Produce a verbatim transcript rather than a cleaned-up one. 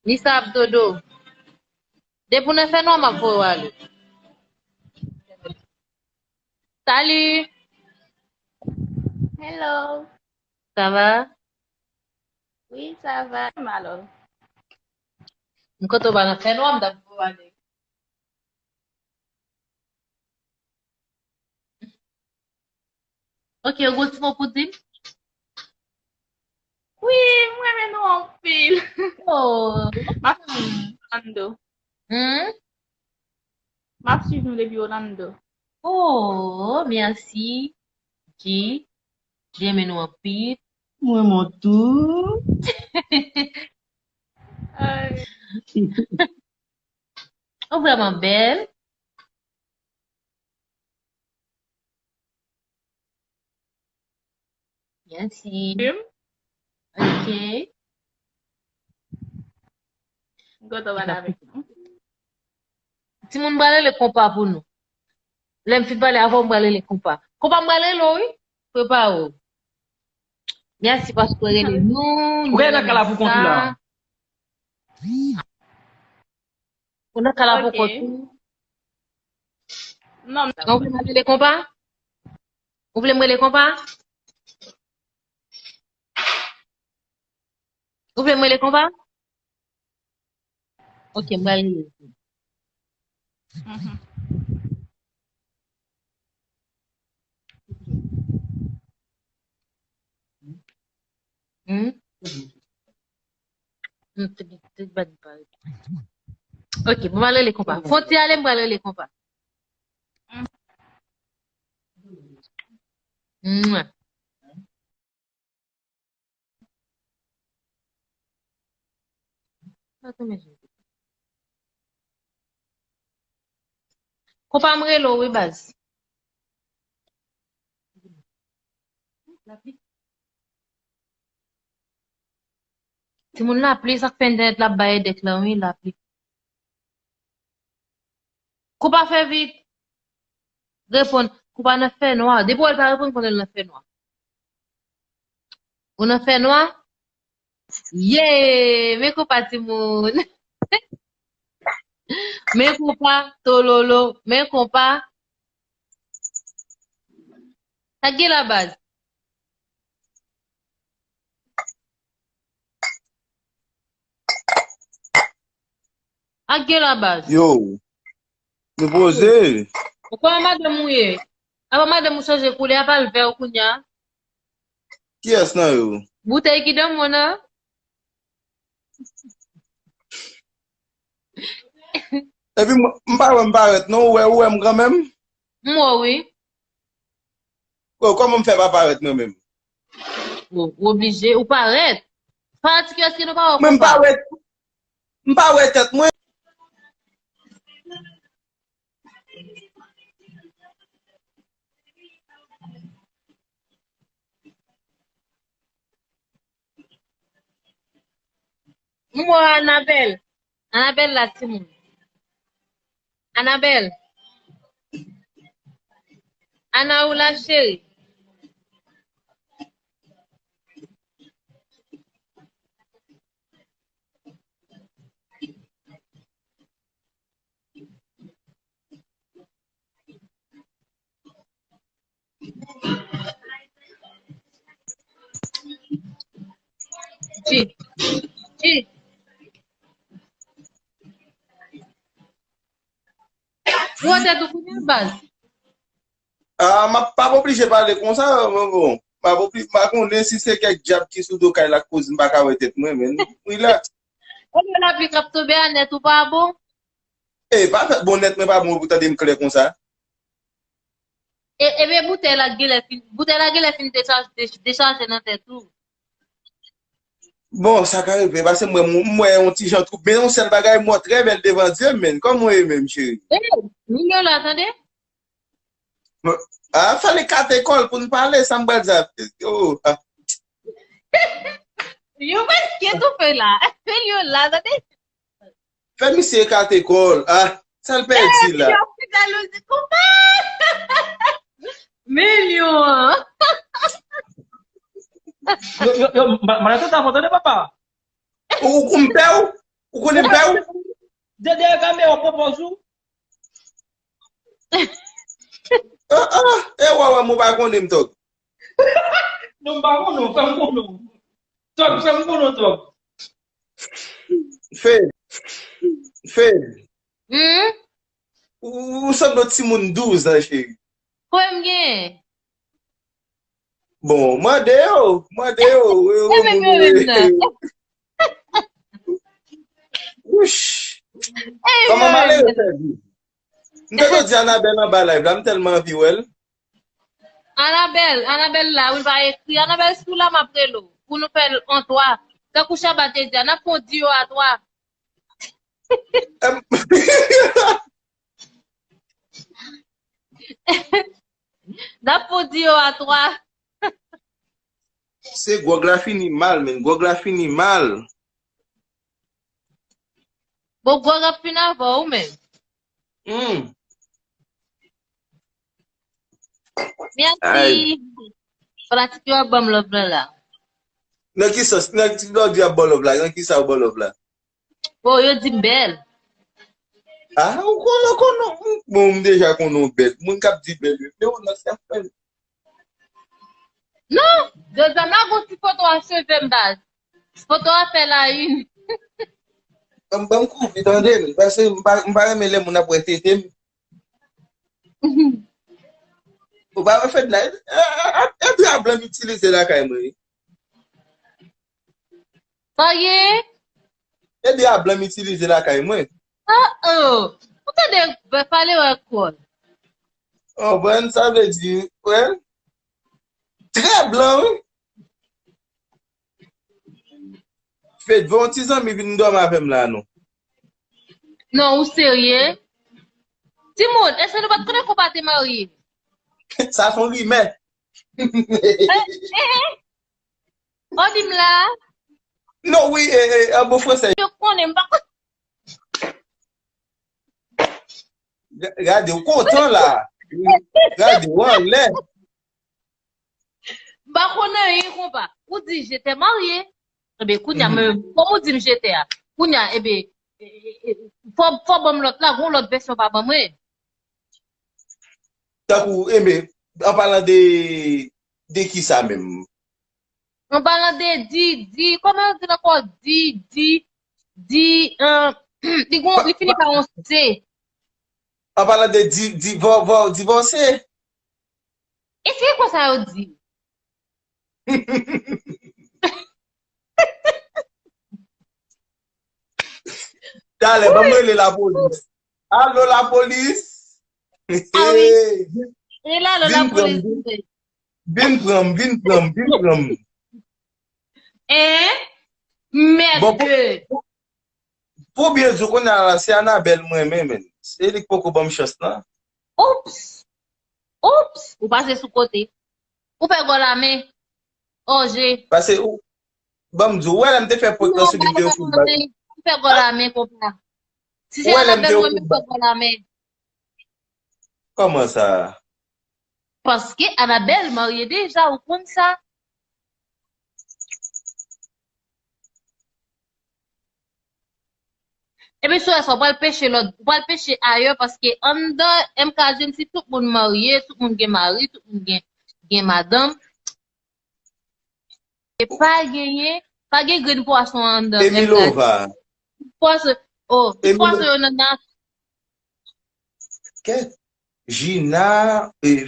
Li sa ap dodo. Depi w nan fènwa, m ap voye w ale. Salut! Hello! Ça va? Oui, ça va. Malò. M kontan w pa nan fènwa, m t ap voye w ale. Ok, ou gon ti mo pou di m? Wi, m renmen nou anpil. Oh. M ap swiv nou Orlando. Hmm? M ap swiv nou depi Orlando. Oh, mèsi. Ok. M renmen nou anpil. Mwen, mwen tou. Ay. Ou vrèman bèl. Mèsi. Wi. Ok. M kontan pale avèk nou. Timoun, m pral rele konpa pou nou. Lè m fin pale avè w, m pral rele konpa. Konpa, m pral rele w, wi. Prepare w. Mèsi paske w rele nou. Ou gen nan kala pou kont ou la. Ou nan kala pou kont ou. Non, non. Ou vle m rele konpa? Ou vle m rele konpa? Ou vle m rele konpa? Ok, m pral rele. Mhm. Hmm? Hmm, te, te, te, te, te, Ok, bon, m pral rele konpa. Fon ti ale, m pral rele konpa. Mwen. Konpa, m rele w, wi, baz. Timoun, lapli, sa k fè entènèt la ap bay èdèk la, wi, lapli. Konpa, fè vit. Reponn. Konpa nan fènwa. Depi w wè l pa reponn, konnen l nan fènwa. Ou nan fènwa? Ye! Men konpa, timoun. Men konpa, tololo. Men konpa. Sa k gen la, baz? Ak gen la, baz. Yo, nou poze. Ou kòman madanm ou ye? Apa madanm ou chanje koulè, apa l vè kounya? Kiyès nan yo? Boutèy ki dan mwen nan. Epi m, m pa wè m parèt non, ou wè, ou wè m kanmenm? M wè w, wi. Yo, kòman m fè pa parèt mwen menm? Ou, ou oblije, ou parèt. Fanatik yo, èske nou pa wè konpa? Mwen m pa wè, m pa wè tèt mwen. M wè Anabèl. Anabèl la, timoun. Anabèl. Ana, ou la, cheri? Ti. Ti. Ou wè tèt ou kounye a, baz? Ah, m ap, m ap oblije pale konsa, men bon. M ap obli-, m pa konnen si se kèk dyab ki sou do kay la k koz m pa ka wè tèt mwen, men relax. Ebyen lapli k ap tonbe a nèt ou pa bon? E, pa fè bon nèt mwen pa bon pou tande m klè konsa. E, ebyen boutèy la genlè fin, boutèy la genlè fin dechaje, dech-, dechaje nan tèt ou. Bon, sa ka rive, paske m wè, m wè yon ti jan twoup, men yon sèl bagay, m wè w trè bèl devan zye m, men kòman w ye menm, cheri? E, milyon la, tande? Ah, fè li kate kò l pou n pale, sa m pral di a. Oh, ah. Yo, men, kiyès ou fè la? Milyon la, tande? Fè misye ekate kò l. Ah, sa l pèdi la? Yo, fidèl, ou di konpa. Milyon an. Yo, yo, yo, m pa, m pa nan tèt avè w, tande, papa. Ou, ou, m pè w? Ou konnen m pè ou? Dede e kanpe w konpoz ou. Ah, ah, e wè, wè, mwen pa konnen m tòg. Non, m pa konnen w, fè m konnen w. Tòg, fè m konnen w, tòg. Fe, Fe, Hmm? Ou, ou sanble yon timoun douz an, cheri. Kòman m gen? Bon, mande yo, mande yo. Yo, e menm yo menm nan. Wouch. Kòman malere fè viv? M te di Anabèl anba live la, m tèlman anvi wè l. Anabèl, Anabèl la, wi, l pa ekri. Anabèl, si w la, m ap rele w. Pou nou fè l an twa. Tankou Shabba te di a, n ap fè yon diyo a twa. N ap fè yon diyo a twa. Se gwòg la fini mal, men gwòg la fini mal. Bon, gwòg ap fin avè w menm. Hmm. Mèsi. Fanatik yo ap ban m love la la. Nan ki sans? Nan ki lè w di ap ban love la? Nan ki sa w ban love la? Oh, yo di m bèl. Ah, ou konnen, ou konnen. Bon, m deja konnen w bèl. Moun k ap di bèl yo. Men ou nan sa fè. Non, Josiane la gon ti foto a cheve m baz. Foto a fè la une. Ban m, ban m kouvri, tande m. Paske m pa, m pa renmen lè moun ap wè tete m. Ou pa wè Fedna, e, e, e, e dra blan m itilize lakay mwen. Sa ye? E dra blan m itilize lakay mwen. Oh, oh. Ou tande bèf ale wè kò l. Oh, bon, sa vle di, wè. Trè blan, wi. Fed, voye yon ti zanmi vin dòmi avè m la, non. Non, ou serye? Timoun, èske nou pa t konnen konpa te marye? Sa se yon rimè. Eh, eh, eh. Ou di m la? Non, wi, eh, eh, an bon fransè. Yo konnen, m pa konn. Ga-, gade, ou kontan la. Gade, ou anlè. M pa konn anyen konpa. Ou di, "J'étais marié." Ebyen, kounye a, men, kòm ou di m, "J'étais" a. Kounye a, ebyen, e, e, e, fò, fò ban m lòt la, gon lòt vèsyon pa ban mwen. Tankou, ebyen, an palan de, de ki sa menm? An palan de di, di, kòman yo di l ankò? Di, di, di, euh, li gon, li fini pa yon C. An palan de di, di, vò, vò, divòse. E se konsa yo di. Talè, ban m rele lapolis. Alo, lapolis. Ah wi. Hey, e la, alo, vin pran m, lapolis. Vin, vin pran m, vin pran m, vin pran m. Hein? Bon, mèd. Pou, pou, pou byen di w, kounye a la, se Anabèl mwen renmen, men. Se li k poko ban m chans lan. Oups! Oups! Ou pase sou kote. Ou fè gòl a men. O je. Pase ou, ban m di w, ou wè lè m te fè prank lan sou li, m te ofri l bal. Ou fè gòl a men konsa. Si se Anabèl mwen menm, fè gòl a men. Kòman sa? Paske Anabèl marye deja, ou konn sa. Epi sou sa, w pral peche lòt, w pral peche ayè, paske anndan M K Jeune, si tout moun marye, tout moun gen mari, tout moun gen, gen madanm, e pa genyen, pa gen grenn pwason anndan M K Jeune. Emilova. Pwason, oh, tout pwason yo nan, nan Kèt. Gina, e,